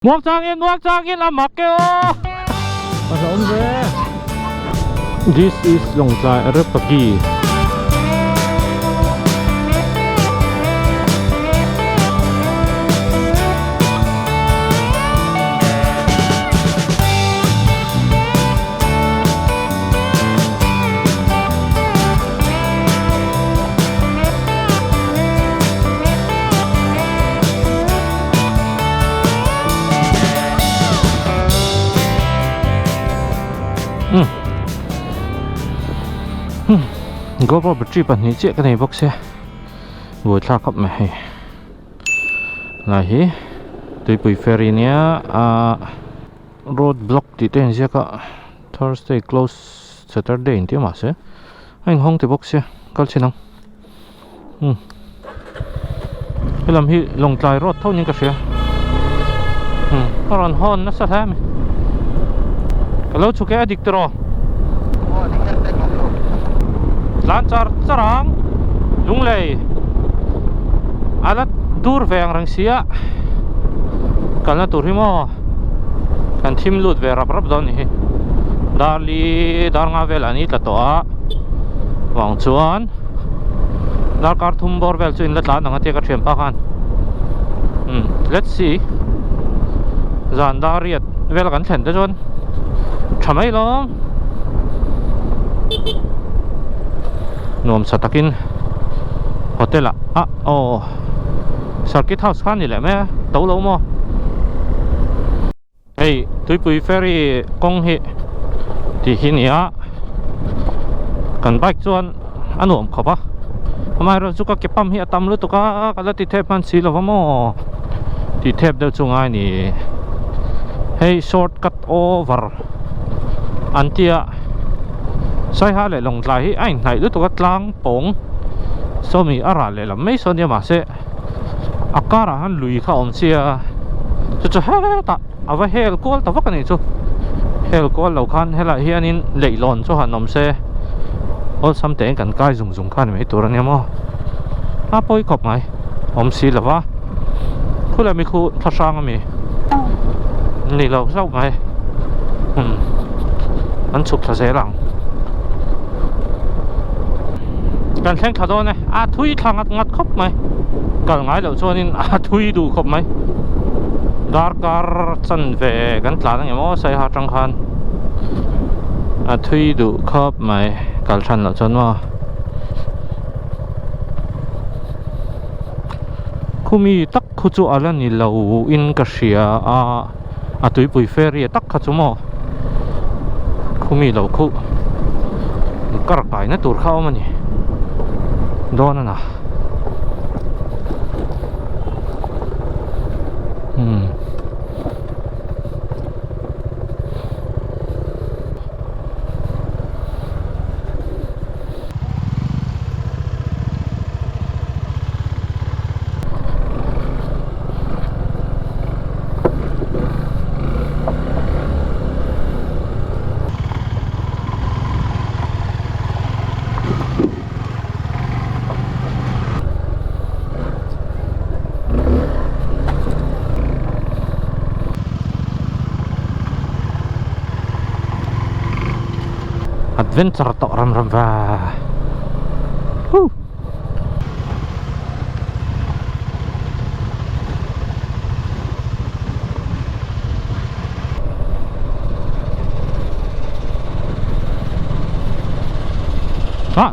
Muang changin muang changin a mak e aw. A hlauhawm ve. This is Lawngtlai Arepagi. GoPro battery pahnih chiah ka nei bawk sia buaithlak khawp mai hei lai hi tuipui ferry nia ah road block tih te a inziak a thursday close saturday inti mahse a inhawng ti bawk sia kal chhin ang. Hmm. Helam hi Lawngtlai road tho niin ka hria. Hmm. A rawn hawn nasa hle mai. Ka lo chhuk e a dik tiraw. Tlan char char ang. Lunglei. A la dur ve ang reng sia. Kalna tur hi maw. Kan thim lut ve rap rap dawn ni hi. Darli dar nga vel an i tla tawh a. Vang chuan darkar thum bawr vel chu in la tlan ang a tia ka thian pa khan umm let's see zan dar riat vel kan thlen te chuan tha mai lawm nuam sa takin hotel ah ah aw circuit house kha a ni leh mai a to lo maw. Hei tuipui ferry kawng hi tih hi nia kan bike chuan a nuam khawp a amaherawh chu ka ke pump hi a tam lutuk a ka la ti thep hman si lova maw tih thep deuh chu ngai ni hei short cut over an tia saiha leh lawngtlai hi a inhnaih lutuk a tlang pawng sawmi a ral leh lam mai sawn nia mahse. A karah han lui kha a awm sia chu chu hetah a va hel kual ta vak a nih chu hel kual lo khan helaiah hianin leihlawn chu han awm se awlsam tein kan kai zung zung kha ni mai tur a nia maw a pawi khawp mai awm si lo va khulai mi khu thla hrang a mi ni lo zauh mai umm an chhuk thla zel ang kan thleng thla dawn e a thui thla ngat ngat khawp mai kal ngai loh chuanin a thui duh khawp mai darkar chanve kan tlan ang emaw saiha atang khan a thui duh khawp mai kal than loh chuan maw khumi tak khu chu a la ni lo in ka hria a a tuipui ferry tak kha chu maw khumi lo khu kar kaina tur kha a awm a ni dawn a na umm. Adventure tawh ram ram va. Huh. Ah.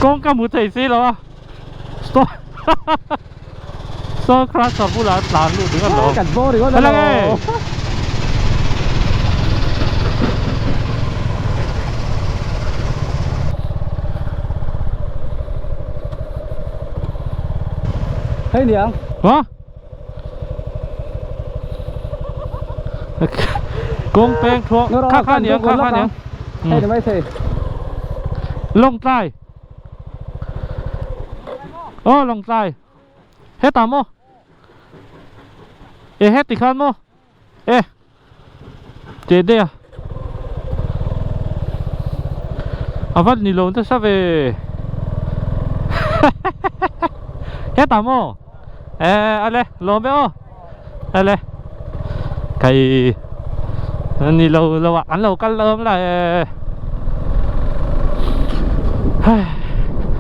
Kawng ka hmu thei si lo a. Stop. Saw crash a bulah tlan luh ding alawm. Kan bawr ringawt alawm. Hei niang. Hả? Kawng peng thuak kha kha niang kha kha niang. Hei ni mai thei. Lawngtlai. Aw Lawngtlai hetah maw e heti khan maw e teh daih a. A va ni lo nasa ve Hetah maw Eh ale lawm e aw Ale Kai ni lo lo ah kan lo kal lawm la e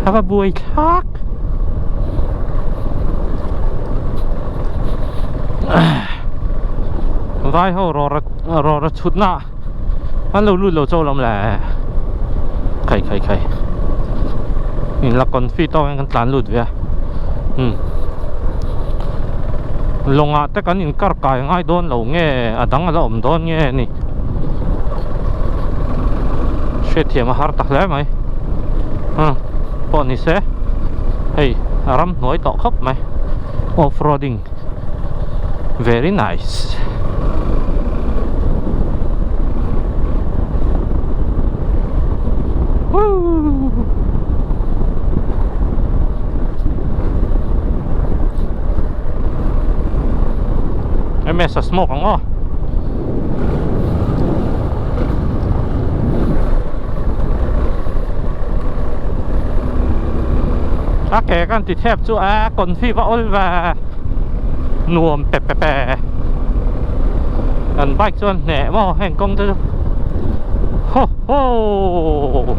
A va buai thlak Vai ho rawra rawra chhutna an lo lut lo chauh lawm le Khai khai khai In la confi tawk in kan tlan lut ve a umm Lawngah te kan inkar kai ngai dawn lo nge a dang a la awm dawn nge ni Hriatthiam a har ta hle mai umm pawh ni se hei a ramhnuai tawh khawp mai off roading very nice. Woo! MS a smoke ang aw. A ke kan ti thep chu a confi va awl ve nuam pe pe pe kan bike chuan hneh maw heng kawng te chu ho ho.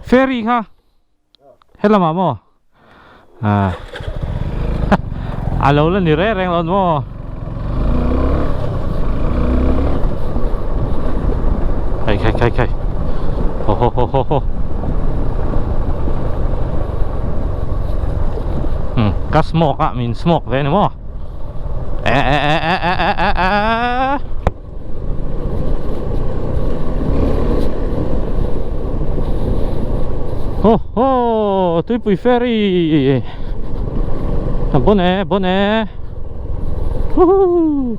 Ferry kha helamah maw ah a lo la ni reng reng lo maw khai khai khai khai ho ho ho ho ho um ka smoke a min smoke ve ni maw e e e e e e e e Ho ho tuipui ferry bon e bon e Woohoo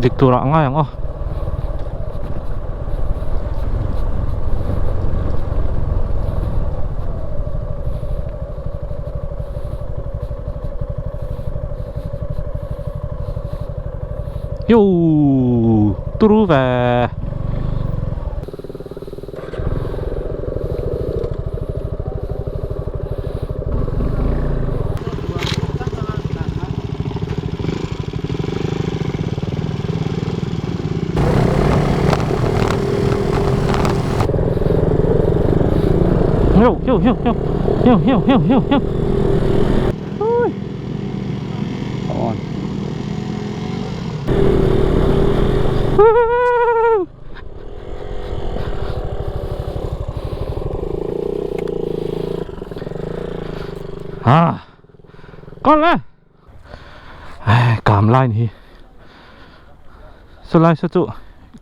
Dik turah a ngai ang aw. Yo turu ve. Yo yo yo yo yo yo yo yo yo. Ui. On. À. Con lên. Ai, cảm line hi. Sao lai sao trụ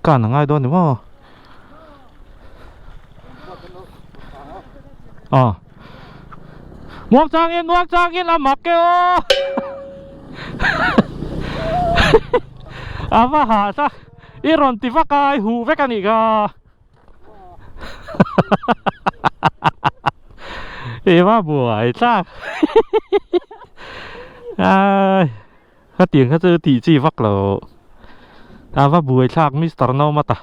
Cản ở ngay đó đúng không? Ờ. Muak changin a mak e aw. A va hah sa i rawn ti vak a i huh vek a nih kha. I va buai tlak. Ai Khatiang kha chu tih chi vak lo. A va buai thlak Mister Nomata.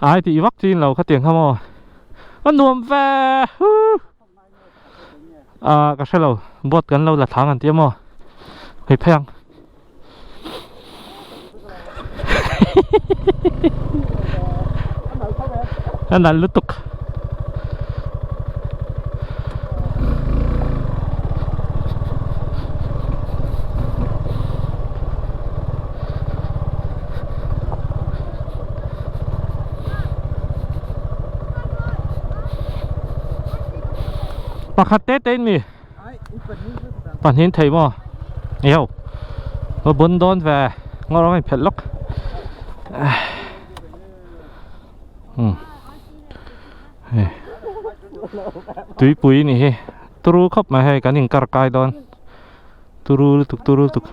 Ai tih vak chin lo khatiang kha maw. A nuam ve. A ka hre lo boat kan lo la thlang an ti a maw. Hei phei ang. A nalh lutuk. Pakhat te te in mi pahnih thei maw yo va bun dawn ve ngaw rawng in phelh lawk um hei tuipui ni hi turu khawp mai hei kan inkar kai dawn turu lutuk turu lutuk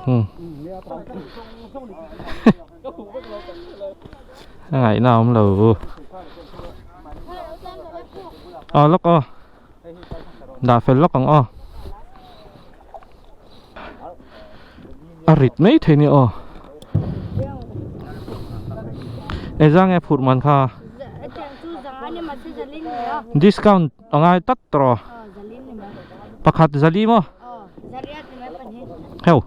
um a ngaihna a awm lo aw lawk aw dah fel lawk ang aw a rit mai thei ni aw engzah nge phurh man kha discount a ngai tlat tawh pakhat zali maw heuh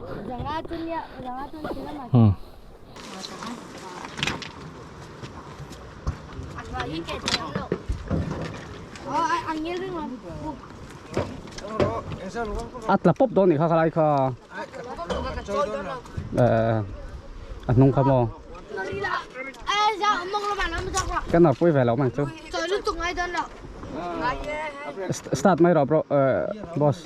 umm. A tla pawp dawn nih kha khalai kha eh a hnung kha maw ka nar pui ve lo mang chu start mai rawh bro eh boss.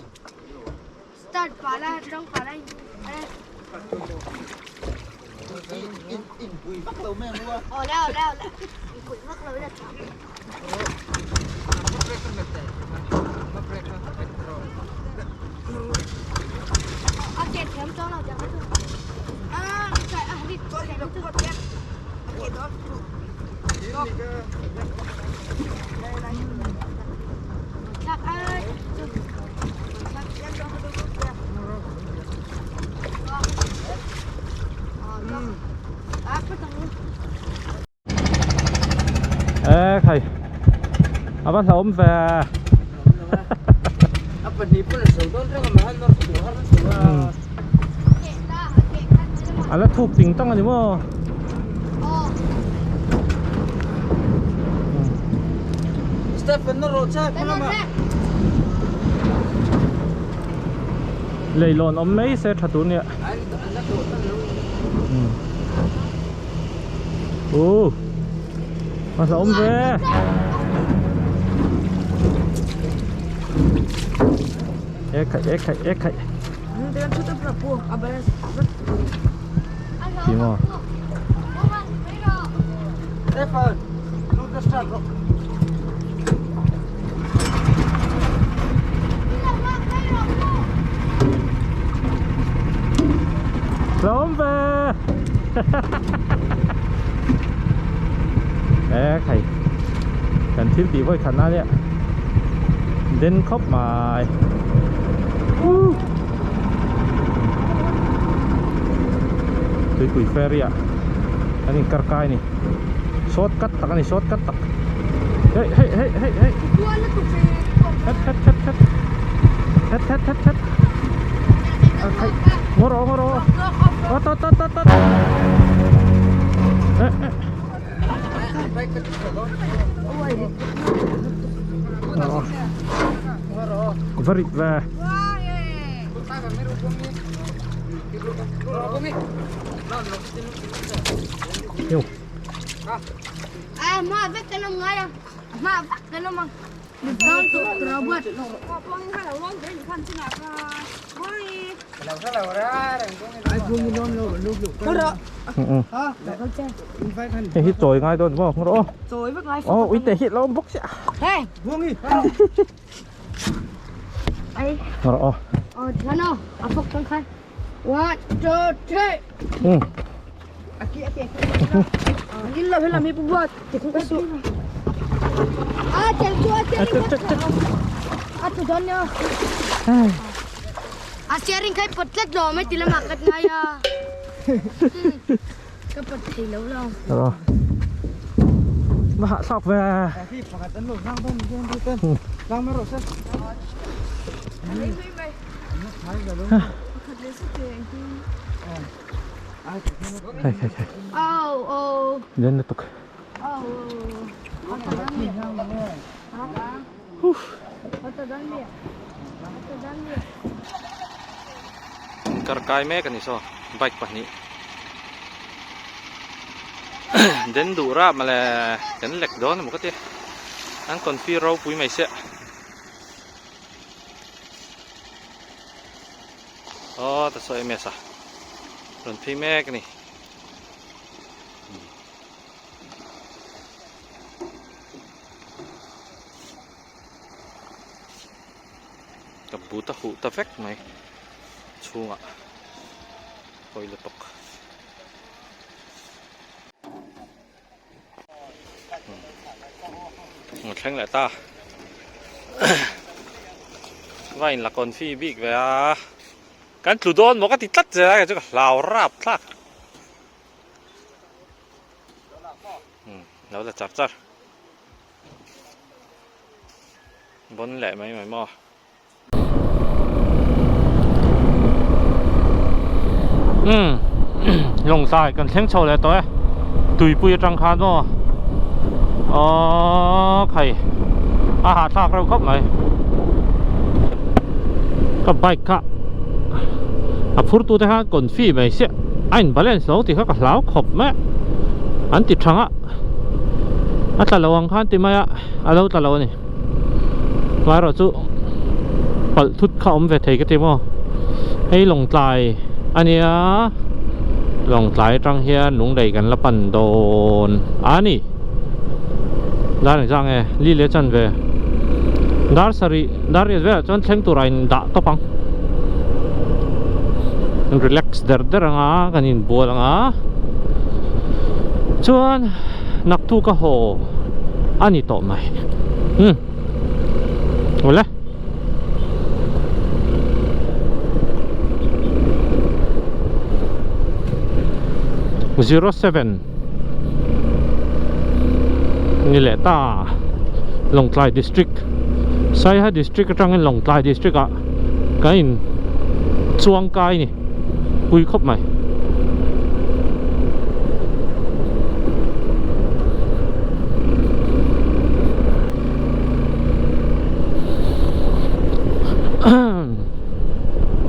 E khai a va hlauhawm ve a la thuk ting tang a ni maw Leilawn awm mai se tha tur nia. Ồ, mà sao ông về? Ê khai, ê khai, ê khai. Thì mà. Hlawm ve E khai kan thil tih vawi khat na nia den khawp mai Tuipui ferry ah an inkar kai a ni short cut tak a ni short cut tak hei hei hei hei hei het het het het het het het het a khai ngaw rawh ngaw rawh awt awt awt awt awt eh eh va rit ve. Hei hi chawi ngai dawn maw rawh aw. Chawi vek ngai. Aw uite hi lo awm bawk sia. Hey. Ai. Rawh aw. Aw thian aw. A fawk tang khan. 1 2 3. Um. Aki aki aki. Ngin lo helam hi pu buat. Ti khu ka su. A chel chu a chel. A tu don yo. A steering khai pot tlat lo mai ti lama kat ngai a. Ka pot thei lo lo. Rồi. Mà hạ sọc về. Hei hei hei. Au au. Lên tiếp tục. Au. Kar kai mek a ni saw bike pahnih den duh rap mawle kan lek dawn emaw ka ti. An confi ropui mai sia. Aw ta saw ms a rawn phei mek a ni. Ka but a huh ta vek mai chhungah hawi lutuk. An thleng leh ta va in la confi bik ve a kan tlu dawn maw ka ti tlat zel a kei chu ka hlau rap thlak lo la char char bawn leh mai mai maw. Umm Lawngtlai kan thleng chho leh tawh e tuipui atang khan maw aww khai a hahthlak reuh khawp mai ka bike kha a phur tu te khan confi mai siah a in balance lo tih kha ka hlau khawp mai a an ti thang a a tla lo ang khan ti mai a a lo tla lo a ni. Amaherawh chu palh thut kha awm ve thei ka ti maw hei Lawngtlai a nia Lawngtlai atang hian Lunglei kan la pan dawn a ni dar engzah nge li leh chan ve dar sarih dar riat velah chuan thleng turah in dah tawp ang relax der der anga kan inbual anga chuan naktuk a haw a ni tawh mai umm awle 07 ni leh ta Lawngtlai district Saiha district atangin Lawngtlai district ah kan in chuang kai ni pui khawp mai.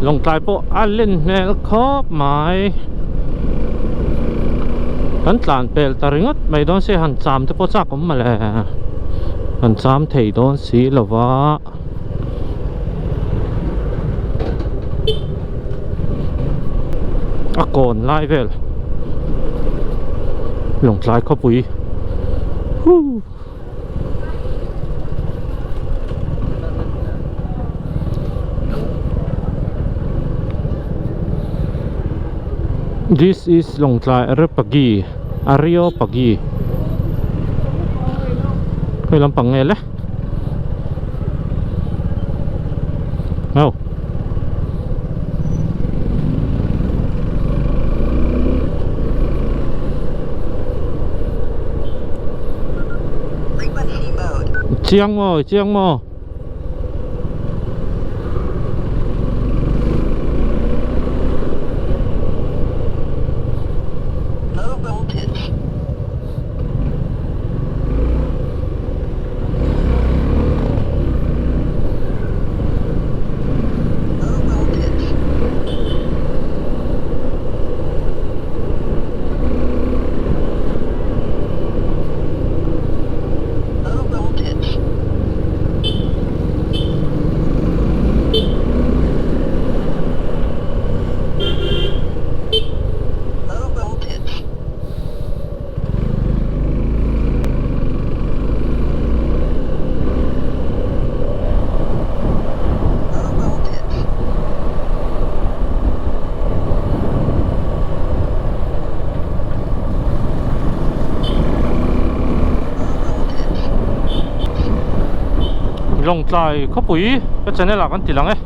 Lawngtlai pawh a len hmel khawp mai kan tlan pel ta ringawt mai dawn se han cham te pawh chak awm mawle han cham thei dawn si lova. A kawn lai vel Lawngtlai khawpui huu This is Lawngtlai Areopagi Areopagi hei lampang nge le. No. Chiang maw, chiang maw. Low voltage. Lawngtlai khawpui ka channel ah kan ti lang e.